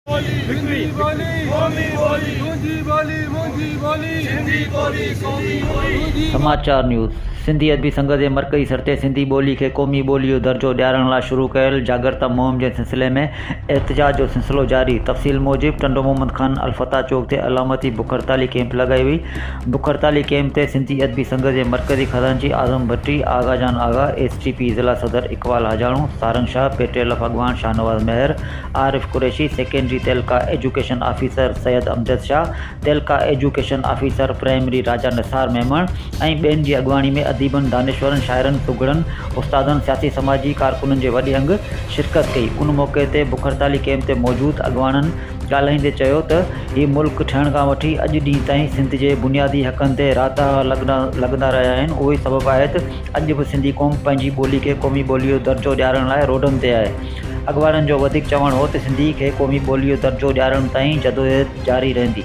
سنڌي ٻولي قومي ٻولي منهنجي ٻولي منهنجي ٻولي سنڌي ٻولي قومي ٻولي. سماچار نيوز، سنڌي ادبي سنگت جي مرڪزي سر تي سنڌي ٻولي کي قومي ٻولي جو درجو ڏيارڻ لاء شروع ڪيل جاڳرتا مهم جي سلسلي ۾ احتجاج جو سلسلو جاري تفصيل موجب ٽنڊو محمد خان الفتاح چوڪ تي علامتي بک هڙتالي ڪئمپ لڳائي وئي بک هڙتالي ڪئمپ تي سنڌي ادبي سنگت جي مرڪزي خزانچي Azam Bhatti, Agha Jan Agha, S T P ضلع صدر Iqbal Hajano, Sarang Shah, P T L F اڳواڻ شاهنواز مهر، عارف قريشي، سيڪنڊري تعلقه ايجوڪيشن آفيسر سيد امجد شاهه، تعلقه ايجوڪيشن آفيسر پرائمري راجا نثار ميمڻ ۽ ٻين جي اڳواڻي ۾ اديبن، دانشورن، شاعرن، سگهڙن، استادن، سياسي سماجي ڪارڪنن جي وڏي انگ شرڪت ڪئي. ان موقعي تي بک هڙتالي ڪئمپ تي موجود اڳواڻن ڳالهائيندي چيو ته هي ملڪ ٺهڻ کان وٺي اڄ ڏينهن تائين سنڌ جي بنيادي حقن تي راتاها لڳندا رهيا آهن اهوئي سبب آهي ته اڄ به سنڌي قوم پنهنجي ٻولي کي قومي ٻولي جو درجو ڏيارڻ لاء روڊن تي آهي. اڳواڻن جو وڌيڪ چوڻ هو ته سنڌي کي قومي ٻولي جو درجو ڏيارڻ تائين جدوجهد جاري رهندي.